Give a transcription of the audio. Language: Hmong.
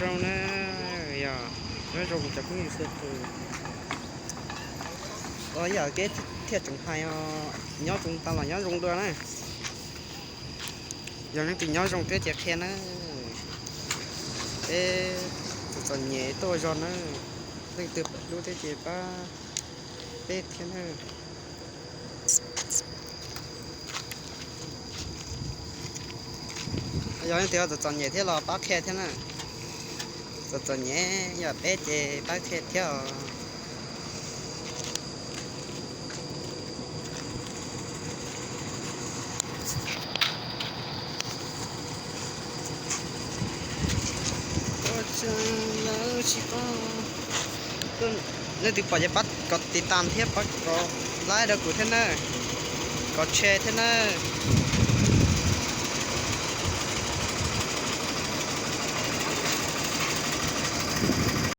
Zoo na, yog nyob zoo kuv cov phooj ywg txhua tus. Ua yam kev thiaj tseem hais os, nyob zoo tag los nyob zoo dua na. Yog leej twg nyob zoo thiab ces qhia na. Peb txom txom nyem tuaj zog na, leej twg pom hlub thiab ces pab peb thiab na. Yog leej twg txom txom nyem thiab los pab qhia thiab na. Txom txom nyem yog peb ces pab qhia thiab os. Leej twg pom ces pab kom tiv tas thiab pab kom like rau kuv thiab na, kom share thiab na.